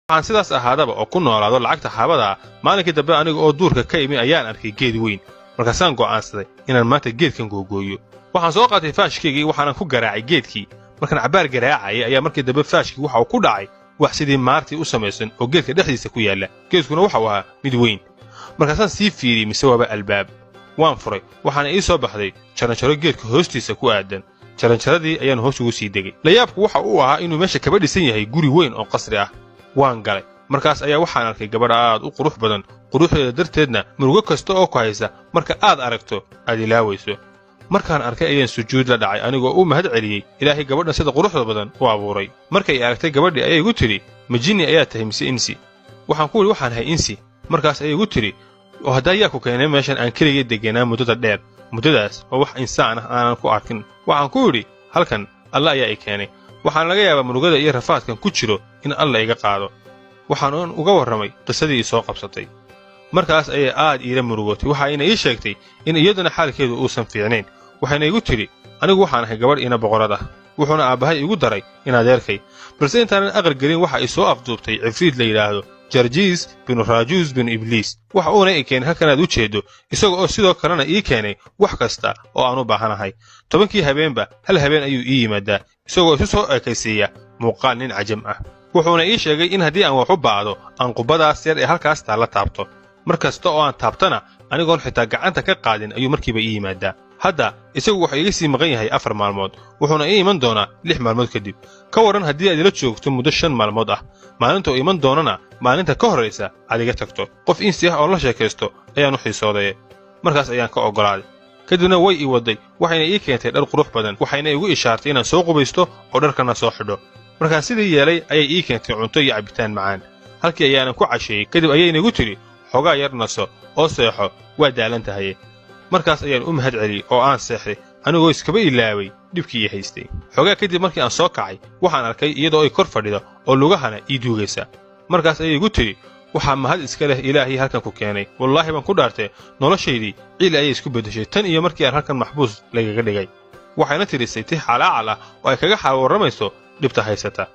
Waxaan sidaas ahaadaba oo ku noolaado lacagta xaabada. Maalinkii dambe aniga oo duurka ka imi ayaan arkay geed weyn. Markaasaan go'aansaday inaan maanta geedkan googooyo. Waxaan soo qaatay faashkaygii, waxaanan ku garaacay geedkii. Markaan cabbaar garaacayay ayaa markii dambe faashkii waxa uu ku dhacay wax sidii maartii u samaysan oo geedka dhexdiisa ku yaalla. Geedkuna waxau ahaa mid weyn. Markaasaan sii fiiriyey, mise waaba albaab. Waan furay, waxaana ii soo baxday jaranjaro geedka hoostiisa ku aadan. Jaranjaradii ayaan hoos ugu sii degay. Layaabku waxa uu ahaa inuu meesha kaba dhisan yahay guri weyn oo qasri ah. Waan galay. Markaas ayaa waxaan arkay gabadh aad u qurux badan. Quruxdeeda darteedna murugo kasta oo ku haysa marka aad aragto aad ilaawayso. Markaan arkay ayaan sujuud la dhacay, anigoo u mahad celiyey Ilaahay gabadhan sida quruxda badan u abuuray. Markay aragtay gabadhii ayay igu tidhi, "Ma jinni ayaa tahay mise insi?" Waxaan ku idhi, "Waxaan ahay insi." Markaas ayay igu tidhi, "Oo haddaa yaa ku keenay meeshan aan keligay degganaa muddada dheer, muddadaas oo wax insaan ah aanan ku arkin?" Waxaan ku idhi, "Halkan Alla ayaa i keenay. Waxaana laga yaabaa murugada iyo rafaadkan ku jiro in Alla iga qaado." Waxaan uga warramay qisadii i soo qabsatay. Markaas ayay aad iila murugootay. Waxayna ii sheegtay in iyaduna xaalkeedu uusan fiicnayn. Waxayna igu tidhi, "Anigu waxaan ahay gabadh ina boqorad ah, wuxuuna aabbahay igu daray in adeerkay, balse intaanan aqal gelin waxa i soo afduubtay cifriid la yidhaahdo Jarjiis binu Raajuus binu Ibliis. Waxa uuna i keenay halkan aad u jeeddo, isaga oo sidoo kalena ii keenay wax kasta oo aan u baahanahay. 10kii habeenba hal habeen ayuu ii yimaadaa, isagoo isu soo ekaysiiya muuqaal nin cajam ah. Wuxuuna ii sheegay in haddii aan wax u baahdo aan qubbadaas yar ee halkaas taalla taabto. Mar kasta oo aan taabtana, anigoon xitaa gacanta ka qaadin, ayuu markiiba ii yimaadaa. Hadda isagu wuxuu iga sii maqan yahay 4 maalmood, wuxuuna ii iman doonaa 6 maalmood kadib. Ka warran haddii aad ila joogto muddo 5 maalmood ah, maalinta uu iman doonana maalinta ka horraysa aad iga tagto? Qof insi ah oo la sheekaysto ayaan u xiisoodaye." Markaas ayaan ka oggolaaday. Kadibna way ii wadday, waxayna ii keentay dhar qurux badan, waxayna igu ishaartay inaan soo qubaysto oo dharkana soo xidho. Markaan sidii yeelay ayay ii keentay cunto iyo cabbitaan macaan. Halkii ayaanan ku casheeyey. Kadib ayayna igu tidhi, "Xoogaa yar naso oo seexo, waa daalan tahaye." Markaas ayaan u mahad celiyey oo aan seexday, anigoo iskaba ilaaway dhibkii ii haystay. Xoogaa kadib markii aan soo kacay, waxaan arkay iyadoo ay kor fadhido oo lugahana ii duugaysa. Markaas ayay igu tidhi, "Waxaa mahad iska leh Ilaahii halkan ku keenay. Wallaahi baan ku dhaartay, noloshaydii ciil ayay isku beddeshay tan iyo markii aan halkan maxbuus lagaga dhigay." Waxayna tirisay tix calaacal ah oo ay kaga xaal warramayso dhibta haysata.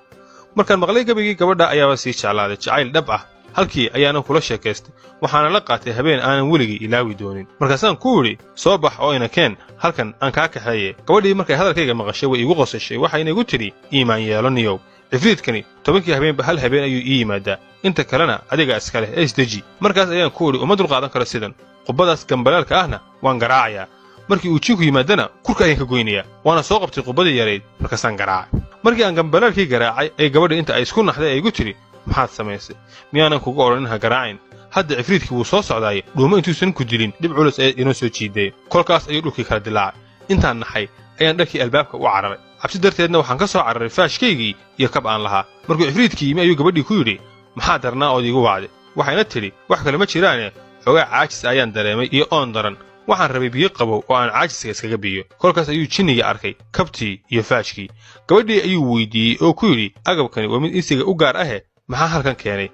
Markaan maqlay gebigii gabadha ayaaba sii jeclaaday jacayl dhab ah. Halkii ayaanan kula sheekaystay, waxaana la qaatay habeen aanan weligay ilaawi doonin. Markaasaan ku idhi, "Soo bax oo ina keen halkan aan kaa kaxeeye." Gabadhii markay hadalkayga maqashay way iigu qosashay, waxayna igu tidhi, "Iimaan yeelo niyow. Cifriidkani 10kii habeenba hal habeen ayuu ii yimaadaa, inta kalena adiga iska leh, ee isdeji." Markaas ayaan ku idhi, "Uma dulqaadan karo sidan. Qubbadaas gambalaalka ahna waan garaacayaa. Markii uu jinku yimaadana kurka ayaan ka goynayaa." Waana soo qabtay qubbadii yarayd, markaasaan garaacay. Markii aan gambalaalkii garaacay ay gabadhii inta ay isku naxday ay igu tidhi, "Maxaad samaysay? Miyaanan kuga odhanin ha garaacayn? Hadda cifriidkii wuu soo socdaaye, dhuumo intuusan ku dilin. Dhib culus ayaa inoo soo jiiday." Kolkaas ayuu dhulkii kala dilaacay. Intaan naxay ayaan dharkii albaabka u cararay. Cabsi darteedna waxaan ka soo cararay faashkaygii iyo kab aan lahaa. Markuu cifriidkii yimi ayuu gabadhii ku yidhi, "Maxaa darnaa ood iigu wacday?" Waxayna tidhi, "Wax kale ma jiraane, xoogaa caajis ayaan dareemay iyo oon daran. Waxaan rabay biyo qabow oo aan caajiska iskaga biyo." Kolkaas ayuu jinnigii arkay kabtii iyo faashkii. Gabadhii ayuu weydiiyey oo ku yidhi, "Agabkani waa mid insiga u gaar ahe, maxaa halkan keenay?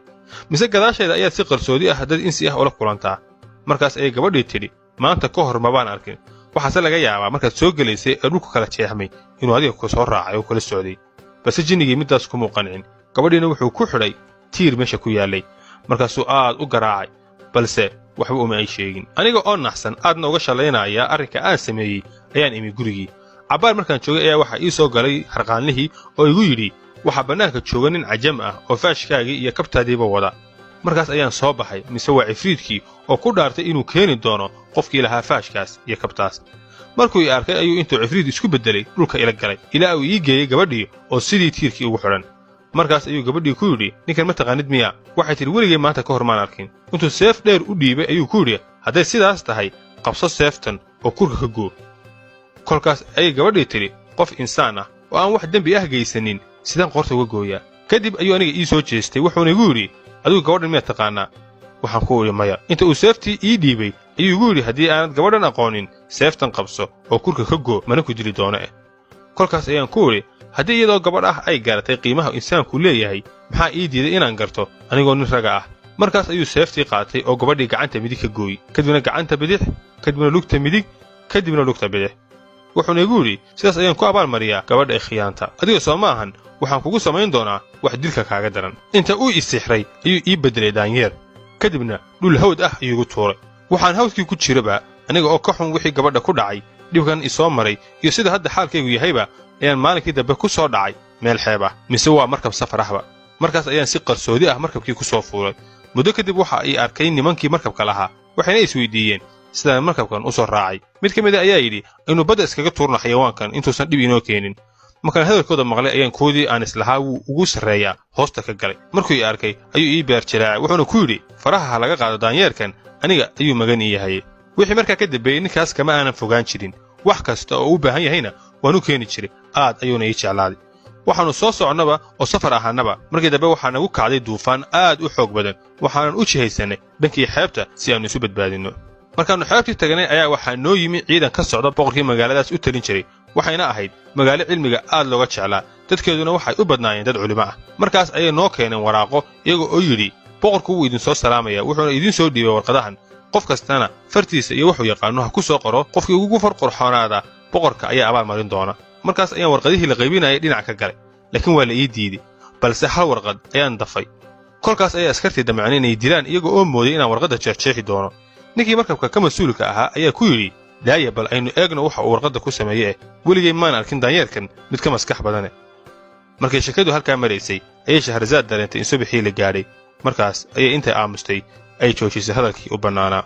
Mise gadaasheeda ayaad si qarsoodi ah dad insi ah ula kulantaa?" Markaas ayay gabadhii tidhi, "Maanta ka hor mabaan arkin. Waxaase laga yaabaa markaad soo gelaysay ee dhulku kala jeexmay inuu adiga ku soo raacay oo kula socday." Balse jinnigii middaas kumuu qancin. Gabadhiina wuxuu ku xidhay tiir meesha ku yaallay. Markaasuu aad u garaacay, balse waxba uma ay sheegin. Aniga oo naxsan, aadna uga shallaynaya arrinka aan sameeyey, ayaan imi gurigii. Cabbaar markaan joogay ayaa waxaa ii soo galay harqaanlihii oo igu yidhi, "Waxaa bannaanka jooga nin cajam ah oo faashkaagii iyo kabtaadiiba wada." Markaas ayaan soo baxay, mise waa cifriidkii oo ku dhaartay inuu keeni doono qofkii lahaa faashkaas iyo kabtaas. Markuu i arkay ayuu intuu cifriid isku beddelay dhulka ila galay, ilaa uu ii geeyey gabadhii oo sidii tiirkii ugu xidhan. Markaas ayuu gabadhii ku yidhi, "Ninkan ma taqaanid miya?" Waxay tidhi, "Weligay maanta ka hor maan arkin." Intuu seef dheer u dhiibay ayuu ku yidhi, "Hadday sidaas tahay, qabso seeftan oo kurka ka goo." Kolkaas ayay gabadhii tidhi, "Qof insaan ah oo aan wax dembi ah geysanin sidaan qoorta uga gooyaa?" Kadib ayuu aniga ii soo jeestay, wuxuuna igu yidhi, "Adigu gabadhan miyaad taqaannaa?" Waxaan ku idhi, "Maya." Inta uu seeftii ii dhiibay ayuu igu yidhi, "Haddii aanad gabadhan aqoonin, seeftan qabso oo kurka ka goo, mana ku dili doono eh." Kolkaas ayaan ku idhi, "Haddii iyadoo gabadh ah ay garatay qiimaha insaanku leeyahay, maxaa ii diiday inaan garto anigoo nin raga ah?" Markaas ayuu seeftii qaatay oo gabadhii gacanta midig ka gooyey, kadibna gacanta bidix, kadibna lugta midig, kadibna lugta bidix. Wuxuuna igu yidhi, "Sidaas ayaan ku abaalmariyaa gabadha i khiyaanta. Adiga soo ma ahan, waxaan kugu samayn doonaa wax dilka kaaga daran." Inta uu i sixray ayuu ii beddelay daanyeer, kadibna dhul hawd ah ayuu igu tuuray. Waxaan hawdkii ku jiraba, aniga oo ka xun wixii gabadha ku dhacay, dhibkan isoo maray iyo sida hadda xaalkaygu yahayba, ayaan maalinkii dambe ku soo dhacay meel xeeb ah, mise waa markab safar ahba. Markaas ayaan si qarsoodi ah markabkii ku soo fuulay. Muddo kadib waxa ii arkay nimankii markabka lahaa, waxayna isweydiiyeen sidaan markabkan u soo raacay. Mid ka mid a ayaa yidhi, "Aynu badda iskaga tuurno xayawaankan intuusan dhib inoo keenin." Markaan hadalkooda maqlay ayaan koodii aan islahaa wuu ugu sarreeyaa hoosta ka galay. Markuu ii arkay ayuu ii beer jalaacay, wuxuuna ku yidhi, "Faraha ha laga qaado daanyeerkan, aniga ayuu magan ii yahay." Wixii markaa ka dambeeyey ninkaas kama aanan fogaan jirin. Wax kasta oo u baahan yahayna waan u keeni jiray, aad ayuuna ii jeclaaday. Waxaannu soo soconnaba oo safar ahaanaba, markii dambe waxaa nagu kacday duufaan aad u xoog badan. Waxaanan u jihaysanay dhankii xeebta si aannu isu badbaadinno. Markaannu xeebtii tagnay ayaa waxaa noo yimi ciidan ka socda boqorkii magaaladaas u talin jiray. Waxayna ahayd magaalo cilmiga aad looga jeclaa, dadkeeduna waxay u badnaayeen dad culimo ah. Markaas ayay noo keeneen waraaqo, iyaga oo yidhi, "Boqorku wuu idinsoo salaamaya, wuxuuna idiin soo dhiibay warqadahan. Qof kastana fartiisa iyo wuxuu yaqaano ha ku soo qoro. Qofkii ugu far qurxoonaada boqorka ayaa abaal marin doona." Markaas ayaan warqadihii la qaybinayay dhinac ka galay, laakiin waa la ii diiday, balse hal warqad ayaan dafay. Kolkaas ayaa askartii damceen inay dilaan, iyaga oo mooday inaan warqadda jeexjeexi doono. Ninkii markabka ka mas-uulka ahaa ayaa ku yidhi, "Daaya, bal aynu eegno waxa uu warqadda ku sameeye eh. Weligay maan arkin daanyeerkan mid ka maskax badane." Markay sheekadu halkaa maraysay ayay Shahrasaad dareentay in subaxii la gaadhay. Markaas ayay intay aamustay ay joojisay hadalkii u bannaanaa.